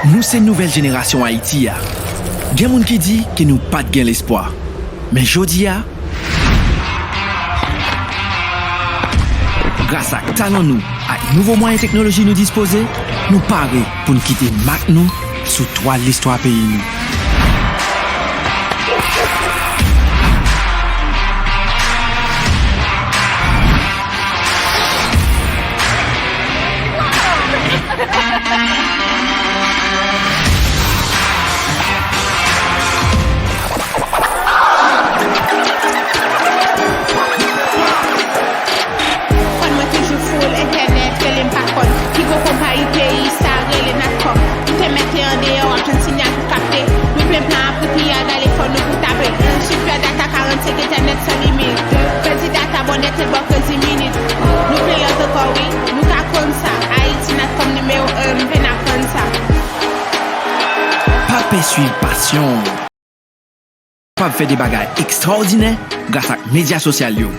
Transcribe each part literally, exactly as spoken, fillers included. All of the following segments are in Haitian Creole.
Nou se nouvèl jenerasyon Ayiti a. Gen moun ki di ke nou pa t gen lespwa. Men jodi a, gras ak talan nou, ak nouvo mwayen teknoloji nou dispoze, nou pare pou n kite mak nou sou twal listwa peyi nou. Fòn mwen toujou full entènèt, rele m pa konn. Pi gwo konpayi peyi sa, rele Natcom. Ou te mete andeyò, w ap jwenn sinyal pou kapte. Nou plen plan apri piyay, gade fòn nou pou tape. Super data karannsenk, entènèt san limit. Kredi data, bon nèt e bò kredi minit. Nou plen lòt ankò, wi. Nou ka konn sa. Ayiti Natcom nimewo en, m vin aprann sa. Pa pè swiv pasyon w. Kapab fè de bagay ekstraòdinè gras ak medya sosyal yo.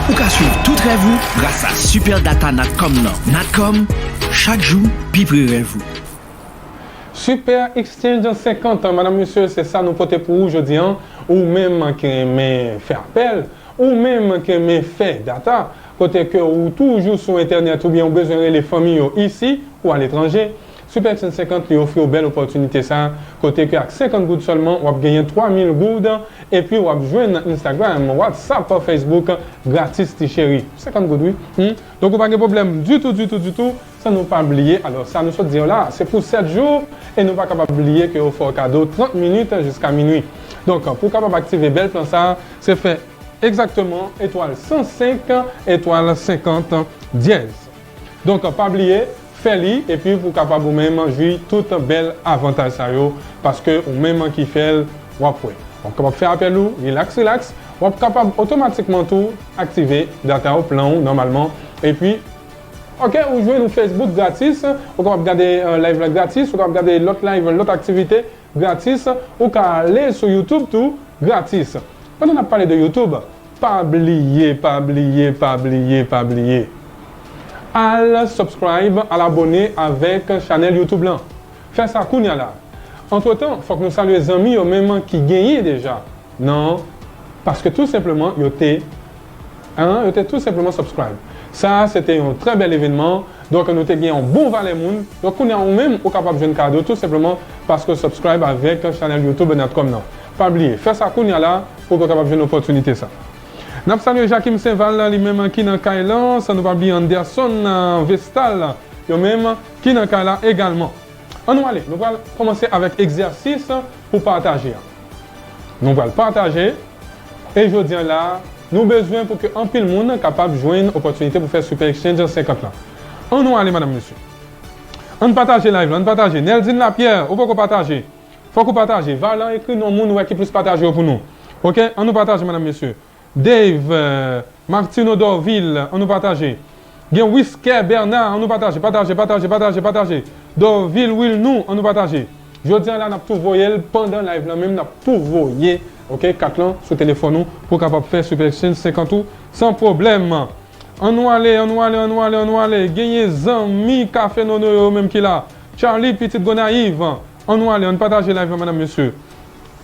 Ou ka swiv tout rèv ou gras a Super Data Natcom nan. Natcom, chak jou, pi pre rèv ou. Super Exchange senkant, madam, mesye, se sa nou pote pou ou jodi an. Ou menm ki renmen fè apèl, ou menm ki renmen fè data, kote ke ou toujou sou entènèt oubyen ou bezwen rele fanmi yo isi ou aletranje, Super Exchange senkant li ofri w bèl opòtinite sa, kote ke ak senkant goud sèlman, w ap genyen twa mil goud, epi w ap jwenn Instagram, WhatsApp, Facebook, gratis, ti cheri. Senkant goud, wi. Hmm? Donk, ou pa gen pwoblèm ditou, ditou, ditou, san nou pa bliye. Alò, sa nou sot di w la, se pou sèt jou, e nou pa kapab bliye ke yo fè w kado trant minit jiska minui. Donk, pou w kapab aktive bèl plan sa, se fè egzakteman etwal san senk, etwal senkant dyèz. Donk, pa bliye, fè li, epi pou w kapab ou menm jwi tout bèl avantaj sa yo, paske ou menm ki fè l, w ap wè. W ap kapab fè apèl ou, rilaks, rilaks. W ap kapab otomatikman tou aktive data ou, plan ou, nòmalman. Epi, oke, ou jwenn ou Facebook gratis, ou kapab gade, eh, live la gratis, ou kapab gade lòt live, lòt aktivite gratis. Ou ka ale sou YouTube tou gratis. Pandan n ap pale de YouTube, pa bliye, pa bliye, pa bliye, pa bliye. Al subscribe, al abòne avèk chanèl YouTube lan. Fè sa kounye a la. Antretan, fòk nou salye zanmi yo menm ki genyen deja. Non, paske tou senpleman, yo te, hein, yo te tou senpleman subscribe. Sa, se te yon trè bèl evènman. Donk, nou te gen yon bon valè moun. Donk, kounye a, ou menm, ou kapab jwenn kado tou senpleman paske w subscribe avèk chanèl YouTube Natcom nan. Pa bliye, fè sa kounye a la pou ke w kapab jwenn opòtinite sa. N ap salye Jakim Senval, li menm ki nan kay lan, san nou pa bliye Anderson, euh, Vestal, yo menm ki nan kay la egalman. Ann nou ale, nou pral kòmanse avèk egzèsis pou pataje a. Nou pral pataje, e jodi a la, nou bezwen pou ke anpil moun kapab jwenn opòtinite pou fè Super Exchange senkant lan. Ann nou ale, madam, mesye. Ann pataje live la, ann pataje. Neldine Lapierre, ou poko pataje. Fòk ou pataje. Valan, ekri non moun ou wè ki plis pataje yo pou nou. Oke? Ann nou pataje, madam, mesye. Dave, euh, Martino Dorvil, ann nou pataje. Gen Wisker Bernard, ann nou pataje, pataje, pataje, pataje, pataje. Dorvil Wilnou, ann nou pataje. Jodi a la, n ap tou voye l pandan live lan menm, n ap tou voye, oke, kat lan sou telefòn ou pou w kapab fè Super Exchange senkant ou san pwoblèm. Ann nou ale, ann nou ale, ann nou ale, ann nou ale. Genyen zanmi Kafe Nono yo menm ki la. Charlie, pitit Gonayiv. Ann nou ale, ann pataje live lan, madam, mesye.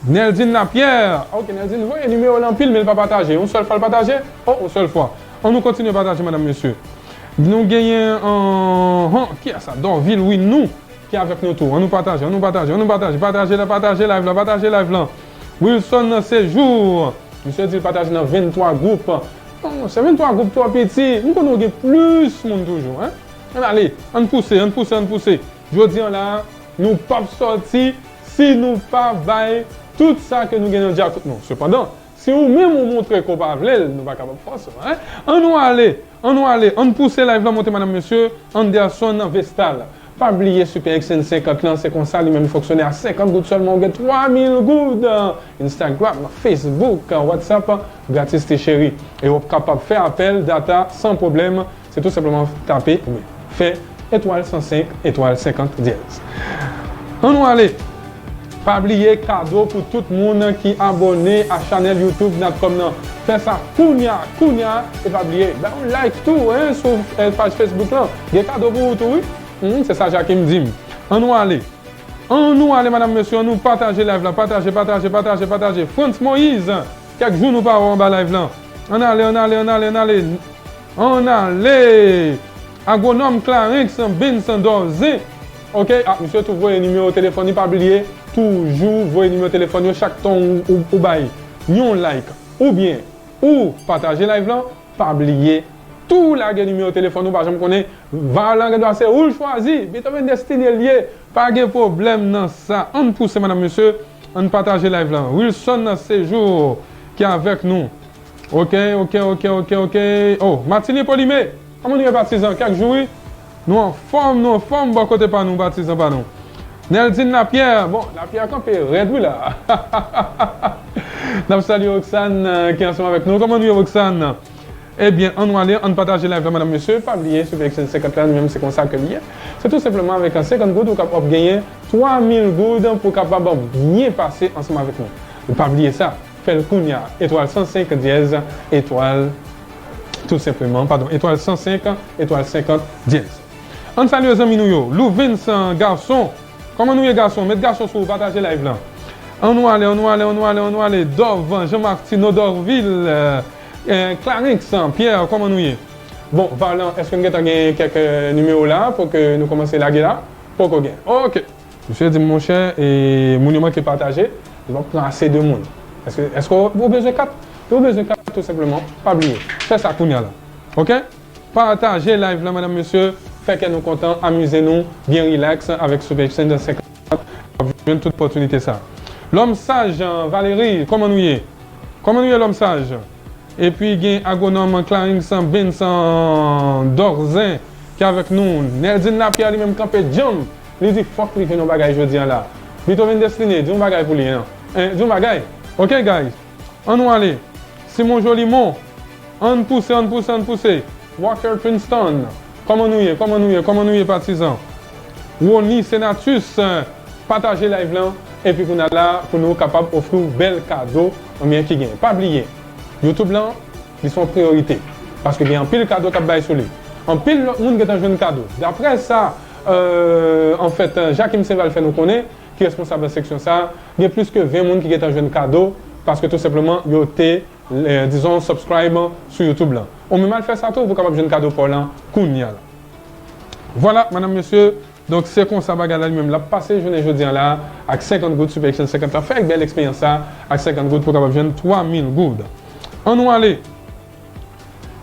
Neldine Lapierre. Ok, Neldine voye nimewo l anpil, men l pa pataje. Yon sèl fwa l pataje? Oh, yon sèl fwa. Ann nou kontinye pataje, madam, mesye. Nou genyen, euh, han, kiyès sa? Dorvil Wilnou ki avèk nou tou. Ann nou pataje, ann nou pataje, ann nou pataje. Pataje la, pataje live la, pataje live lan. Wilson Séjour. Misye di l pataje nan venntwa gwoup. Non, se venntwa gwoup twò piti. M konnen w gen plis moun toujou, hein? Ann ale, ann pouse, ann pouse, ann pouse. Jodi a la, nou p ap sòti si nou pa bay tout sa ke nou gen nan djakout nou. Sepandan, si ou menm ou montre ke w pa vle l, nou pa kapab fòse w, hein? Ann nou ale, ann nou ale, ann pouse live lan monte, madam, mesye, Anderson Vestal. Pa bliye Super Exchange senkant lan, se konsa li menm li fonksyone a senkant goud sèlman, ou gen twa mil goud. Instagram, Facebook, WhatsApp, gratis ti cheri. E w ap kapab fè apèl, data, san pwoblèm. Se tou senpleman tape, oubyen fè etwal san senk, etwal senkant dyèz. Ann nou ale! Pa bliye kado pou tout moun ki abòne a chanèl YouTube Natcom nan. Fè sa kounya, kounya, e pa bliye, bay yon like tou, hein, sou, eh, paj Facebook lan. Gen kado pou ou tou, wi. Hmm, se sa Jakim di m. Ann nou ale. Ann nou ale, madanm, mesye, ann nou pataje live la. Pataje, pataje, pataje, pataje. Frantz Moïse, kèk jou nou pa wè w anba live la. Ann ale, ann ale, ann ale, ann ale. Ann ale. Agwonòm Clarence Benson Dorzen. Ok, ah, misye tou voye nimewo telefòn li, pa bliye, toujou voye nimewo telefòn yo chak tan ou, ou, ou bay yon like. Oubyen, ou pataje live lan, pa bliye tou lage nimewo telefòn ou, pa janm konnen, Varlan gen dwa se ou l chwazi. Beethoven Destiné l ye. Pa gen pwoblèm nan sa. Ann pouse, madanm, mesye. Ann pataje live lan. Wilson Sejour ki avèk nou. Ok, ok, ok, ok, ok. Oh, Martini Polime. Kòman nou ye, patizan? Kèk jou, wi. Nou anfòm, nou anfòm bò kote pa nou, patizan pa nou. Neldine Lapierre. Bon, Lapierre kanpe rèd, wi, la. N ap salye Roxane, euh, ki ansanm avèk nou. Kòman nou ye, Roxane? Ebyen, ann nou ale, ann pataje live la, madanm, mesye. Pa bliye, Super Action senkant la, nou menm, se konsa ke li ye. Se tou senpleman avèk senkant goud, ou kap-, w ap genyen twa mil goud pou w kapab byen pase ansanm avèk nou. E pa bliye sa, fè l kounya, etwal san senk dyèz, etwal, tou senpleman, padon, etwal san senk, etwal senkant dyèz. Ann salye zanmi nou yo. Louvens, euh, Gason. Kòman nou ye, gason? Met gason sou ou, pataje live lan. Ann nou ale, ann nou ale, ann nou ale, ann nou ale. Dov, Jean Martino Dorvil, euh, euh, Clarence Pierre, kòman nou ye? Bon, Varlan, èske n gentan gen kèk, euh, nimewo la pou ke nou kòmanse lage la? Poko gen. Ok. Misye di m, monchè, e, moun yo manke pataje, li p ap pran ase de moun. Èske, èske w, ou bezwen kat? Ou bezwen kat, tou senpleman. Pa bliye. Fè sa kounya la. Ok? Pataje live la, madanm, mesye. Fè kè nou kontan, amize nou, byen rilaks avèk Super Action senkant. W ap jwenn tout opòtinite sa. Lòm saj, Valérie, kòman nou ye? Kòman nou ye, lòm saj? Epi gen agwonòm Clarence Benson Dorzen ki avèk nou. Neldine Lapierre li menm kanpe djanm. Li di fòk li jwenn yon bagay jodi a la. Beethoven Destiné, di yon bagay pou li, en. En, di yon bagay. Ok, guys. Ann nou ale. Simon Jolimon. Ann pouse, ann pouse, ann pouse. Walker Princeton. Kòman nou ye? Kòman nou ye? Kòman nou ye, patizan? Rony Senatus, eh, pataje live lan. Epi kounye a la, pou nou kapab ofri w bèl kado, ebyen, ki gen. Pa bliye, YouTube lan, li se yon priyorite. Paske gen anpil kado k ap bay sou li. Anpil lòt moun gentan jwenn kado. Daprè sa, eh, anfèt, Jakim Seval fè nou konnen, ki responsab nan seksyon sa, gen plis ke ven moun ki gentan jwenn kado, paske tou senpleman, yo te, eh, dizon, subscribe sou YouTube lan. Ou menm al fè sa tou, pou w kapab jwenn kado pa w lan kounye a la. Vwala, madanm, mesye, donk se konsa bagay la li menm l ap pase jounen jodi a la, ak senkant goud, Super Action senkant la, fè bèl eksperyans sa, ak senkant goud pou w kapab jwenn twa mil goud. Ann nou ale.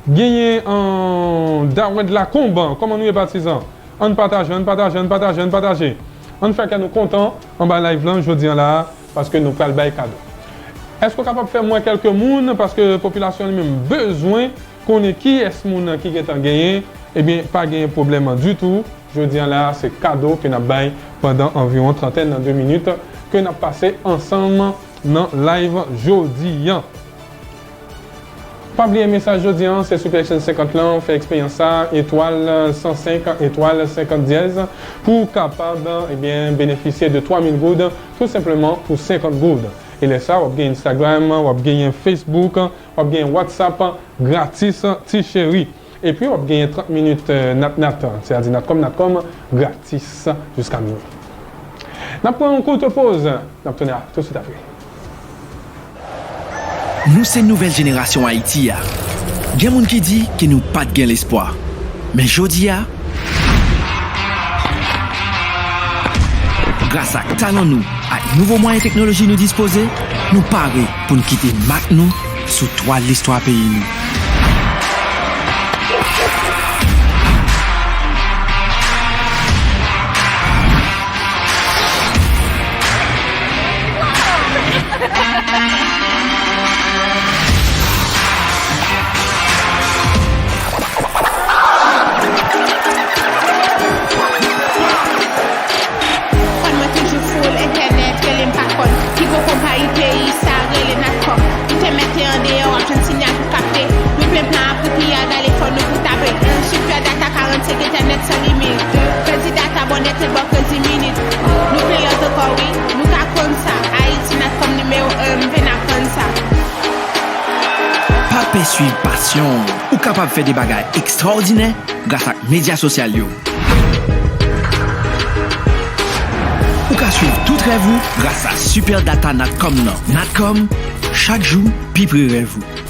Genyen, an, Dawed Lacombe. Kòman nou ye, patizan? Ann pataje, ann pataje, ann pataje, ann pataje. Ann fè kè nou kontan anba live lan jodi a la, paske nou pral bay kado. Èske w kapab fè m wè kèlke moun, paske popilasyon an li menm bezwen konnen kiyès moun nan ki gentan genyen? Ebyen, pa genyen pwoblèm ditou. Jodi a la, se kado ke n ap bay pandan anviwon trantèn nan de minit ke n ap pase ansanm nan live jodi an. Pa bliye mesaj jodi an, se Super Action senkant lan, fè eksperyans sa, etwal san senk, etwal senkant dyèz, pou w kapab, ebyen, benefisye de twa mil goud, tou senpleman pou senkant goud. E lè sa, w ap gen Instagram, w ap genyen Facebook, w ap genyen WhatsApp, gratis, ti cheri. Epi w ap genyen trant minit, eh, natnat, sètadi natcom, natcom, gratis, jiska minui. N ap pran yon kout poz, n ap tounen tousuit apre. Nou se nouvèl jenerasyon Ayiti a. Gen moun ki di ke nou pa t gen lespwa. Men jodi a, gras ak talan nou ak nouvo mwayen teknoloji nou dispoze, nou pare pou n kite mak nou sou twal listwa peyi nou. Fòn mwen toujou full, entènèt rele m pa konn. Pi gwo konpayi peyi sa rele Natcom. Ou te mete andeyò, w ap jwenn siyal pou kapte. Nou plen plan apwopriye a, gade fòn nou pou tape. Un super data, karannsenk entènèt san limit. Kredi data bonè te ba w kredi minit. Nou plen lòt ankò wi, nou ka konn sa. Ayiti Natcom nimewo en, vin aprann sa. Pa pè swiv pasyon w. Ou kapab fè de bagay ekstraòdinè gras ak medya sosyal yo. Rèv ou gras a Super Data Natcom nan. Natcom, chak jou, pi pre rèv ou.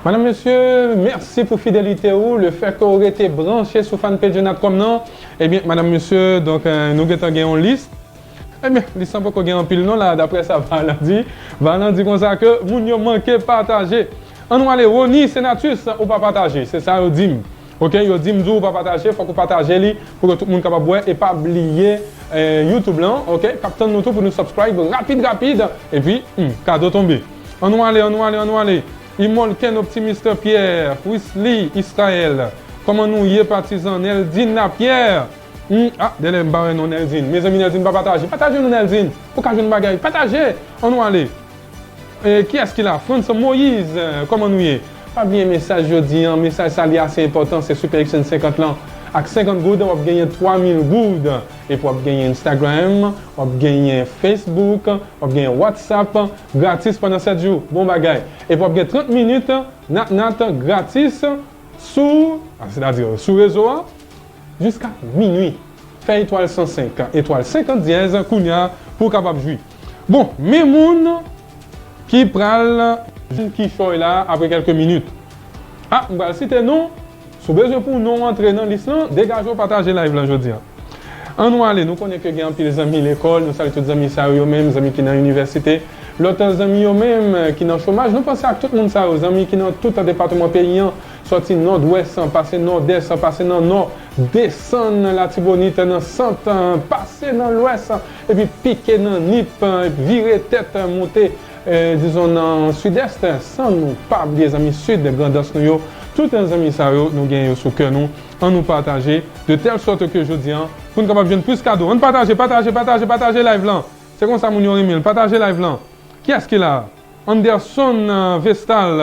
Madanm, mesye, mèsi pou fidelite ou. Le fè ke w rete branche sou fanpage Natcom nan, ebyen, madanm, mesye, donk, euh, nou gentan gen yon lis. Ebyen, lis lan poko gen anpil non la, daprè sa Valan di. Valan di konsa ke moun yo manke pataje. Ann nou ale, Rony Senatus, ou pa pataje, se sa yo di m. Ok, yo di m di w pa pataje, fòk ou pataje li pou ke tout moun kapab wè. E pa bliye, eh, YouTube lan, ok, k ap tann nou tou pou nou subscribe rapid, rapid. Epi, hmm, kado tonbe. Ann nou ale, ann nou ale, ann nou ale. Imolken, Optimiste Pierre, Frisly Israël. Kòman nou ye, patizan? Neldine Lapierre. Hmm, ah, dèlè m pa wè non Neldine. Mezanmi, Neldine, pa pataje. Pataje non, Neldine. Ou ka jwenn bagay. Pataje! Ann nou ale. E, kiyès ki la? Frantz Moïse, kòman nou ye? Pa bliye mesaj jodi an, mesaj sa li ase enpòtan, se Super Exchange senkant lan. Ak senkant goud, w ap genyen twa mil goud. Epi w ap genyen Instagram, w ap genyen Facebook, w ap genyen WhatsApp, gratis pandan sèt jou. Bon bagay. Epi w ap gen trant minit, natnat, gratis, sou, a, sètadi, sou rezo a, jiska minui. Fè etwal san senk, etwal senkant dyèz, kounye a, pou w kapab jwi. Bon, men moun ki pral jwenn kichòy la apre kèlke minit. A, m pral site non. Si w bezwen pou non w antre nan lis lan, degaje w pataje live lan jodi a. Ann nou ale, nou konnen ke gen anpil zanmi lekòl, nou salye tout zanmi sa yo, yo menm, zanmi ki nan inivèsite, lòt zanmi yo menm ki nan chomaj, nou panse ak tout moun sa yo, zanmi ki nan tout depatman peyi an, sòti nòdwès, pase nòdès, pase nan nò, desann Latibonit nan sant, pase nan lwès, epi pike nan Nip, vire tèt monte, eh, dizon nan sidès, san nou pa bliye zanmi sid, Grandans nou yo, tout zanmi sa yo, nou gen yo sou kè nou, ann nou pataje, de tèl sòt ke jodi an, pou n kapab jwenn plis kado. Ann pataje, pataje, pataje, pataje live lan. Se konsa moun yo renmen l. Pataje live lan. Kiyès ki la? Anderson, eh, Vestal,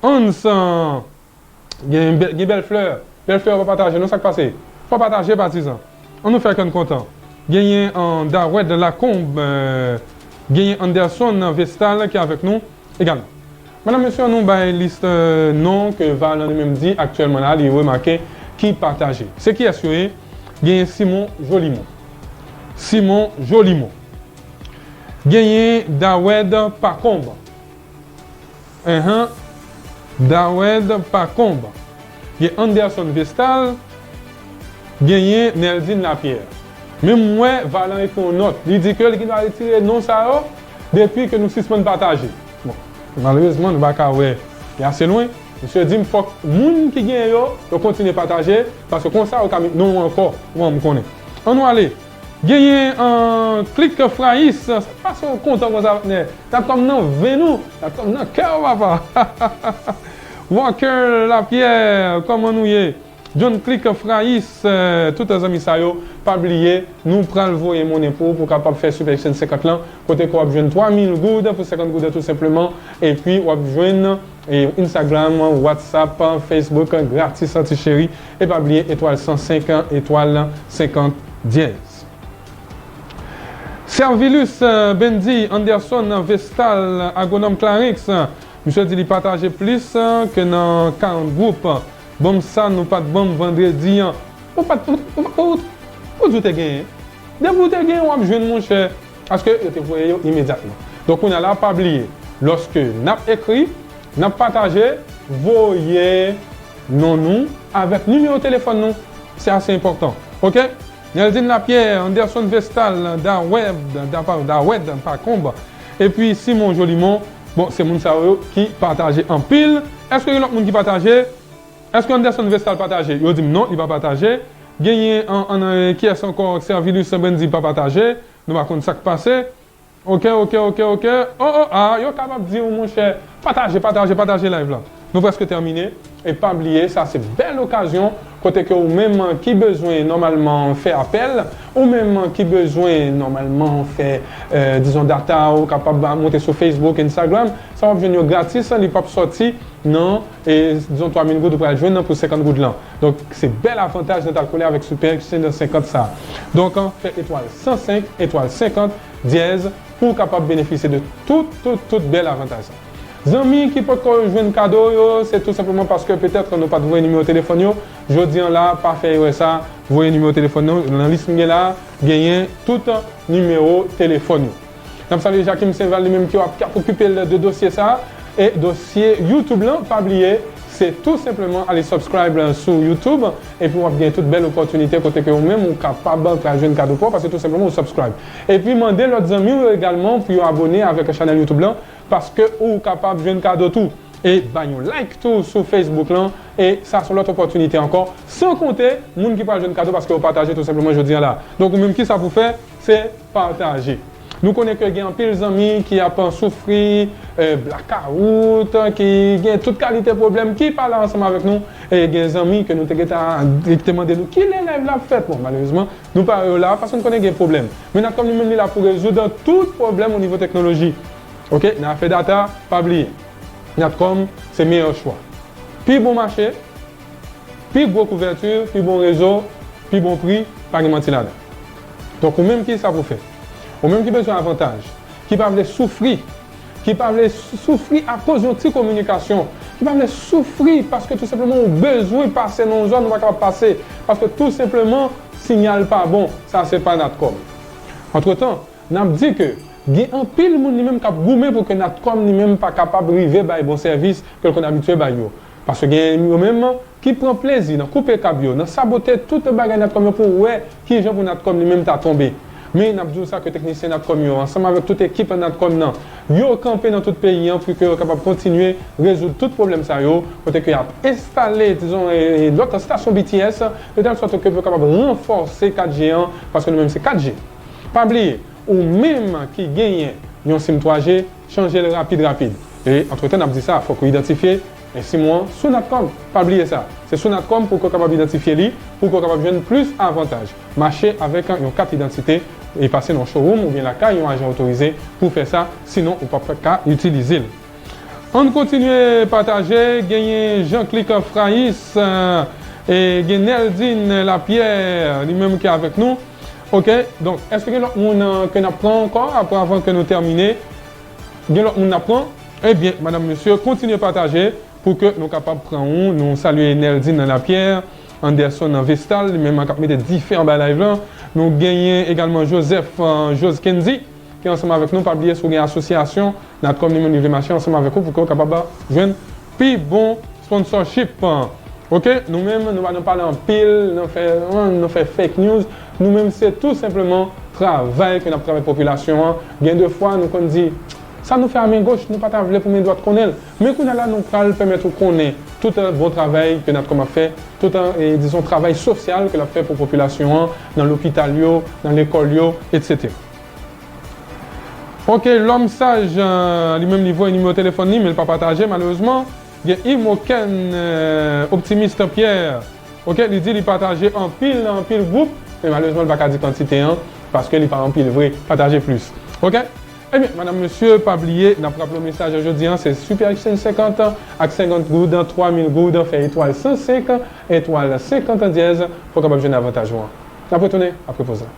Hans, eh, gen bè-, gen Bèlflè. Bèlflè, w pa pataje non, sa k pase? Fò w pataje, patizan. Ann nou fè kè n kontan. Genyen, eh, Dawèd Lacombe, eh, genyen Anderson Vestal ki avèk nou egalman. Madanm, mesye, ann nou bay lis, eh, non ke Valan li menm di aktyèlman la, li remake ki pataje. Se kiyès yo ye? Genyen Simon Jolimon. Simon Jolimon. Genyen Dawèd Pacombe. Enhen. Dawèd Pacombe. Gen Anderson Vestal. Genyen Neldine Lapierre. Men m wè Valan ekri yon nòt. Li di ke li gendwa retire non sa yo depi ke nou sispann pataje. Bon. Malerezman, nou pa ka wè li ase lwen. Misye di m fòk moun ki genyen yo, yo kontinye pataje, paske konsa yo ka met non ankò, ou konprann, m konnen. Ann nou ale. Genyen an Klik Frayis, sa pase w kontan konsa, patnè. Natcom nan venn ou, Natcom nan kè w, papa. Walker Lapierre, kòman nou ye? John Click Frayis, eh, tout zanmi sa yo, pa bliye, nou pral voye monnen pou ou, pou w kapab fè Super Action senkant lan, kote ke w ap jwenn twa mil goud pou senkant goud tou senpleman, epi w ap jwenn, eh, Instagram, WhatsApp, Facebook, gratis, ti cheri, e pa bliye, etwal san senk, etwal senkant dyèz. Servilus, eh, Bendy, Anderson, Vestal, Agwonòm Clarix, misye di li pataje plis, eh, ke nan karant gwoup. Ban m sa nou pa t ban m vandredi an. Ou pa t, ou, ou, ou, ou di w te genyen. Depi w te genyen, w ap jwenn, monchè. Paske yo te voye yo imedyatman. Donk, kounye a la, pa bliye, lòske n ap ekri, n ap pataje, voye non nou avèk nimewo telefòn nou. Se ase enpòtan. Oke? Neldine Lapierre, Anderson Vestal, Dawed, Da-, pa-, Dawed Pacombe, epi Simon Jolimon. Bon, se moun sa yo ki pataje anpil. Èske gen lòt moun ki pataje? Èske Anderson Vestal pataje? Yo di m non, li pa pataje. Genyen an, an, an, kiyès ankò? Servilus Bendy pa pataje. Nou pa konn sa k pase. Oke, oke, oke, oke. O, o, a, yo kapab di w, monchè, pataje, pataje, pataje live la. Nou prèske tèmine. E pa bliye, sa se bèl okazyon kote ke ou menm ki bezwen nòmalman fè apèl, ou menm ki bezwen nòmalman fè, eh, dizon, data, ou kapab monte sou Facebook, Instagram, sa w ap jwenn yo gratis, li p ap sòti nan, e, dizon, twa mil goud ou pral jwenn nan pou senkant goud lan. Donk, se bèl avantaj nan t al kole avèk Super Action senkant sa. Donk, fè etwal san senk, etwal senkant, dyèz, pou w kapab benefisye de tout, tout, tout bèl avantaj sa. Zanmi ki potko jwenn kado yo, se tou senpleman paske petèt nou pa t voye nimewo telefòn yo. Jodi an la, pa fè erè sa, voye nimewo telefòn nou. Nan lis m gen la, genyen tout nimewo telefòn yo. N ap salye Jakim Senval, li menm ki ap, k ap okipe l de dosye sa. E dosye YouTube lan, pa bliye, se tou senpleman ale subscribe sou YouTube, epi w ap gen tout bèl opòtinite kote ke ou menm ou kapab pral jwenn kado pa w, paske tou senpleman ou subscribe. Epi mande lòt zanmi w yo egalman pou yo abone avèk chanèl YouTube lan, paske ou kapab jwenn kado tou. E bay yon like tou sou Facebook lan, e sa se yon lòt opòtinite ankò, san konte moun ki pral jwenn kado paske yo pataje tou senpleman jodi an la. Donk ou menm, kisa pou fè? Se pataje. Nou konnen ke gen anpil zanmi ki ap soufri, eh, blakawout, ki gen tout kalite pwoblèm, ki pa la ansanm avèk nou. E gen zanmi ke nou te gentan, ki te mande nou kilè live la ap fèt. Bon, malerezman, nou pa wè yo la, paske nou konnen gen pwoblèm. Men Natcom li menm li la pou rezoud tout pwoblèm o nivo teknoloji. Oke, nan afè data, pa bliye. Natcom, se meyè chwa. Pi bon mache, pi gwo kouvèti, pi bon rezo, pi bon pri, pa gen manti ladan. Donk, ou menm, kisa pou fè? Ou menm ki bezwen avantaj, ki pa vle soufri, ki pa vle sou-, soufri akoz yon ti kominikasyon, ki pa vle soufri paske tou senpleman ou bezwen pase nan yon zòn, ou pa kapab pase, paske tou senpleman, siyal pa bon, sa se pa Natcom. Antretan, n ap di ke gen anpil moun li menm k ap goumen pou ke Natcom li menm pa kapab rive bay bon sèvis ke l konn abitye bay yo. Paske gen yo menm ki pran plezi nan koupe kab yo, nan sabote tout bagay Natcom yo pou wè kijan pou Natcom li menm ta tonbe. Men n ap di w sa ke teknisyen Natcom yo, ansanm avèk tout ekip Natcom nan, yo kanpe nan tout peyi an pou ke yo kapab kontinye rezoud tout pwoblèm sa yo, kote ke y ap enstale, dizon, e, e, lòt estasyon B T S, de tèl sòt ke pou yo kapab ranfòse kat G an, paske nou menm se kat G. Pa bliye, ou menm ki genyen yon sim twa G, chanje l rapid, rapid. E, antretan, n ap di sa, fòk ou idantifye, e, sim ou an sou Natcom. Pa bliye sa. Se sou Natcom pou ke w kapab idantifye li, pou ke w kapab jwenn plis avantaj. Mache avèk yon kat idantite e pase nan yon showroom oubyen lakay yon ajan otorize pou fè sa, sinon ou p ap ka itilize l. Ann kontinye pataje, genyen Jean Clic Frayis, eh, e gen Neldine Lapierre, li menm ki avèk nou. Oke, donk, èske gen lòt moun, eh, ke n ap pran ankò, apre, avan ke nou tèmine? Gen lòt moun n ap pran? Ebyen, madanm, mesye, kontinye pataje pou ke nou kapab pran ou. Nou salye Neldine Lapierre, Anderson Vestal, li menm k ap mete dife anba live lan. Nou genyen egalman Joseph, eh, Joskendy, ki ansanm avèk nou. Pa bliye, si w gen asosyasyon, Natcom li menm li vle mache ansanm avèk ou pou ke w kapab jwenn pi bon sponsorship. Oke, nou menm, nou pa nan pale anpil, nan fè, nan fè fake news. Nou menm, se tou senpleman travay ke n ap travay popilasyon an. Gen de fwa, nou konn di, Sa nou fè a men goch, nou pa ta vle pou men dwat konnen l. Men kounye a la, nou pral pèmèt ou konnen tout, eh, bon travay ke Natcom ap fè, tout, eh, dizon, travay sosyal ke l ap fè pou popilasyon an, nan lopital yo, nan lekòl yo, etsetera. Ok, Lòm Saj, eh, li menm li voye nimewo telefòn li, men l pa pataje, malerezman. Gen Imoken, eh, Optimist Pierre. Ok, li di li pataje anpil nan anpil gwoup, men malerezman, li pa ka di kantite an, paske li pa anpil vre. Pataje plis. Ok? Ebyen, madanm, mesye, pa bliye, n ap raple w mesaj an jodi an, se Super Exchange senkant ak senkant goud, twa mil goud, fè etwal san senk, etwal senkant dyèz, pou w kapab jwenn avantaj ou an. N ap retounen apre poz la.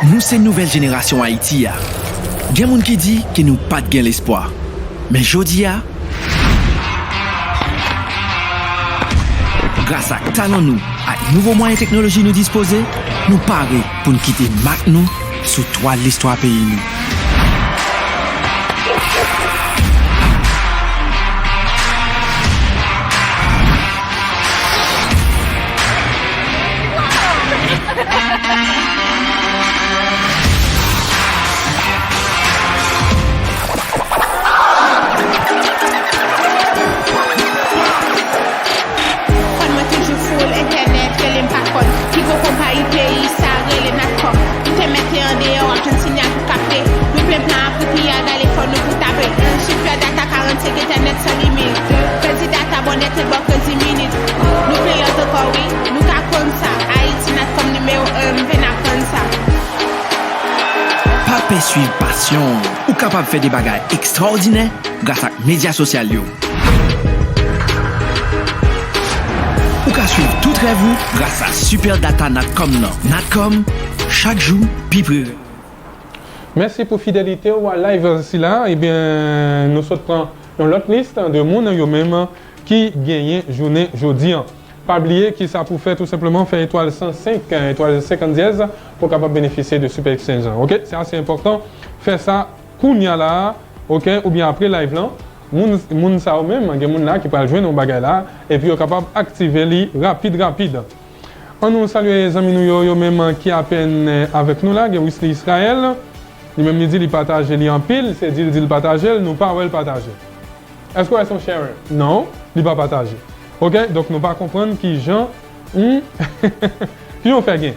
Nou se nouvèl jenerasyon Ayiti a. Gen moun ki di ke nou pa t gen lespwa. Men jodi a, gras ak talan nou, ak nouvo mwayen teknoloji nou dispoze, nou pare pou n kite mak nou sou twal listwa peyi nou. Fòn mwen toujou full, entènèt rele m pa kòd. Pi gwo konpayi peyi sa rele Natcom. Ou te mete andeyò, w ap jwenn sinyal pou kapte. Nou plen plan apwopriye, gade fò nou pou tape. Super data, karannsenk, entènèt san limit. Kredi data, bonè te bò kredi minit. Nou plen lòt ankò, wi. Nou ka konn sa. Ayiti, Natcom nimewo en, m vin aprann sa. Pa pè swiv pasyon w. Ou kapab fè de bagay ekstraòdinè gras ak medya sosyal yo. Ou ka swiv tout rèv ou gras a Super Data Natcom nan. Natcom, chak jou, pi pre rèv ou. Mèsi pou fidelite w a live sila. Ebyen, nou sot pran yon lòt lis de moun yo menm ki genyen jounen jodi an. Pa bliye kisa pou fè, tou senpleman fè etwal san senk, etwal senkant dyèz pou w kapab benefisye de Super Exchange lan. Ok? Se ase enpòtan. Fè sa kounye a la, ok? Oubyen apre live lan. Moun, moun sa yo menm, gen moun la ki pral jwenn yon bagay la, epi yo kapab aktive li rapid, rapid. An nou salye zanmi nou yo, yo menm ki apèn, eh, avèk nou la. Gen Wisly Israël, li menm li di li pataje li anpil, se di l di l pataje l, nou pa wè l pataje. Èske w wè se yon sharer? Non, li pa pataje. Ok, donk nou pa konprann kijan, hmm, kijan w fè gen.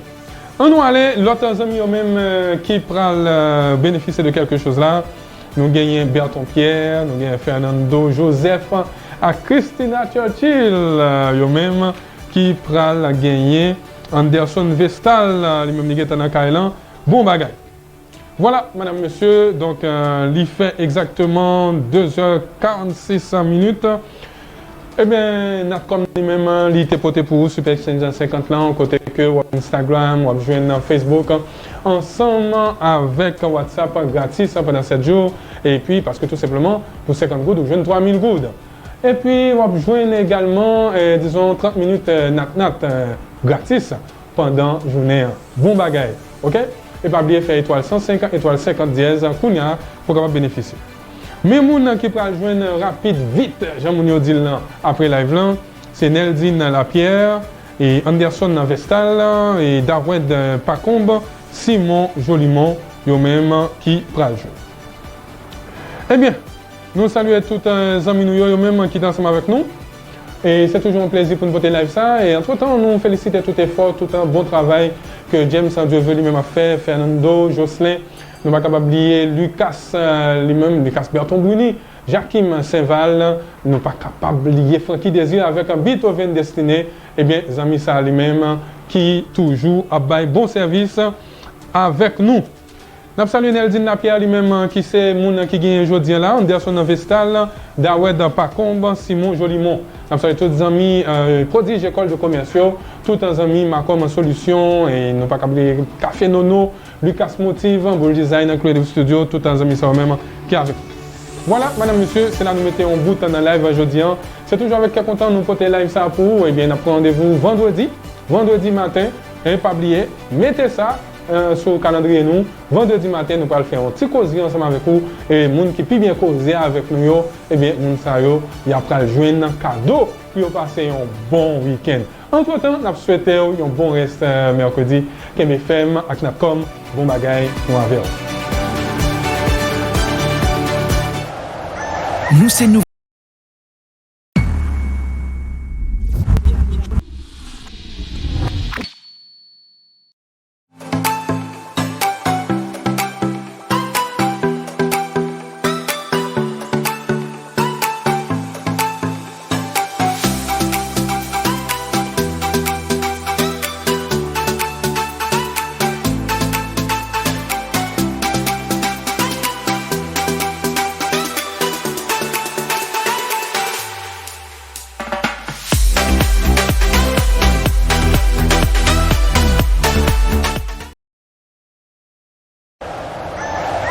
An nou ale, lòt zanmi yo menm, eh, ki pral, eh, benefisye de quelque chose la. Nou genyen Berton Pierre, nou genyen Fernando Joseph ak Christina Churchill, eh, yo menm ki pral genyen Anderson Vestal, eh, li menm li gentan nan kay lan. Bon bagay. Vwala, madanm, mesye, donk, eh, li fè egzakteman de zè karannsis minit. Ebyen, Natcom li menm, li te pote pou ou Super Exchange senkant lan, kote ke w ap Instagram, w ap jwenn Facebook, ansanm avèk WhatsApp gratis pandan sèt jou. Epi, paske tou senpleman, pou senkant goud, ou jwenn twa mil goud. Epi, w ap jwenn egalman, eh, dizon, trant minit, eh, nat nat, eh, gratis pandan jounen an. Bon bagay, ok? E pa bliye fè etwal san senk, etwal senkant dyèz kounye a pou w kapab benefisye. Men moun ki pral jwenn rapid vit, jan moun yo di l lan, apre live lan, se Neldine Lapierre, e Anderson Vestal, e Dawed Pacombe, Simon Jolimon, yo menm ki pral jwe. Ebyen, nou salye tout, eh, zanmi nou yo, yo menm ki te ansanm avèk nou. E se toujou yon plezi pou n pote live sa. E antretan, nou felisite tout efò, tout, eh, bon travay ke James Dieuveut li menm ap fè, Fernando, Jocelyn. Nou pa kapab bliye Lucas, eh, li menm, Lucas Berton Bruni, Jaquim Saint-Val. Nou pa kapab bliye Francky Désir avèk Beethoven Destiné. Ebyen, zanmi sa li menm ki toujou ap bay bon sèvis avèk nou. N ap salye Neldine Lapierre, li menm, ki se moun ki genyen jodi a la, Anderson Vestal, Dawed Pacombe, Simon Jolimon. N ap salye tout zanmi, eh, Prodige École de Commerce yo, tout zanmi Macom Solution, e nou pa ka bliye Café Nono, Lucas Motive, Boule Design, Creative Studio, tout zanmi sa yo menm ki avèk nou. Vwala, madam, mesye, se la nou mete yon bout nan live jodi a. Se toujou avèk kè kontan nou pote live sa pou ou. Ebyen, n ap pran randevou vandredi, vandredi maten. E pa bliye, mete sa, eh, sou kalandriye nou. Vandredi maten, nou pral fè yon ti koze ansanm avèk ou. E moun ki pi byen koze avèk nou yo, ebyen, moun sa yo, y ap pral jwenn kado pou yo pase yon bon wikenn. Antretan, n ap swete w yon bon rès, eh, mèkredi. Kenbe fèm ak Natcom, bon bagay, nou avè w. Nou se nou.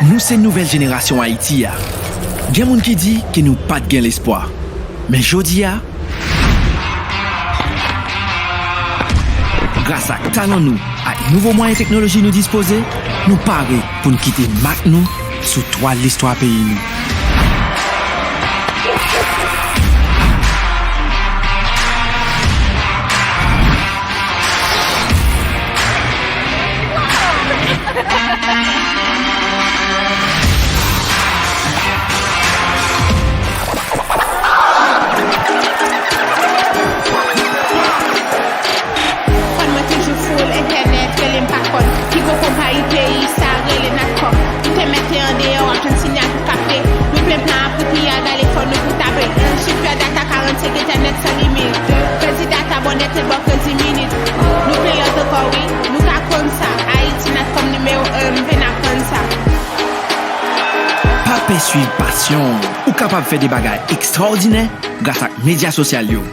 Nou se nouvèl jenerasyon Ayiti a. Gen moun ki di ke nou pa t gen lespwa. Men jodi a, gras ak talan nou, ak nouvo mwayen teknoloji nou dispoze, nou pare pou n kite mak nou sou twal listwa peyi nou. Fòn mwen toujou full entènèt, rele m pa konn ki gwo konpayi peyi sa, rele Natcom. Ou te mete andeyò, w ap jwenn sinyal pou kapte. Nou plen plan apwopriye a, gade fòn nou pou tape. Super data, karannsenk entènèt san limit. Kredi data, bon nèt e bon kredi minit. Nou plen lòt ankò wi, nou ka konn sa. Ayiti Natcom nimewo en, m vin aprann sa. Pa pè swiv pasyon w. Ou kapab fè de bagay ekstraòdinè gras ak medya sosyal yo.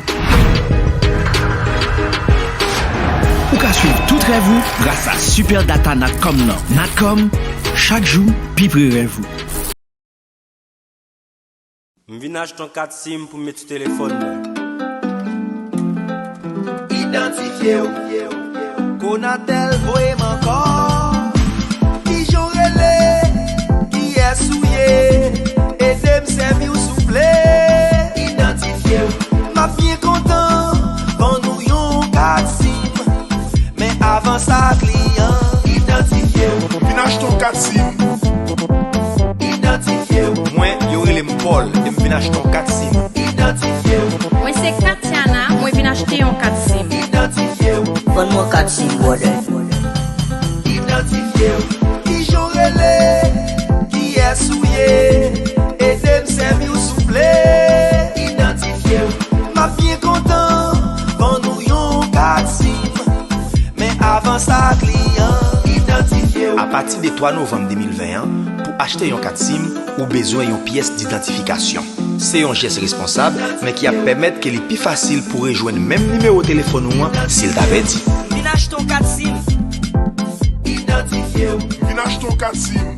Ou ka swiv tout rèv ou gras a Super Data Natcom nan. Natcom, chak jou, pi pre rèv ou. M vin achte yon kat sim pou m met sou telefòn mwen. Idantifye w. Konatel voye m ankò. Kijan w rele? Kiyès ou ye? Ede m sèvi w souple. Idantifye w. M ap byen kontan vann ou yon kat sim. Men avan sa, kliyan, idantifye w. M vin achte yon kat sim. Idantifye w. Mwen, yo rele m Paul, e m vin achte yon kat sim. Idantifye w. Mwen se Katiana, mwen vin achte yon kat sim. Idantifye w. Vann mwen kat sim, brother. Idantifye w. Kijan w rele? Kiyès ou ye? Ede m sèvi w souple. Idantifye w. M ap byen kontan vann ou yon kat sim. Men avan sa, kliyan, idantifye w. Apati de twa novanm de mil ven an, pou achte yon kat sim, ou bezwen yon pyès didantifikasyon. Se yon jès responsab, men ki ap pèmèt ke li pi fasil pou rejwenn menm nimewo telefòn ou an si l ta pèdi. Vin achte yon kat sim. Idantifye w. Vin achte yon kat sim.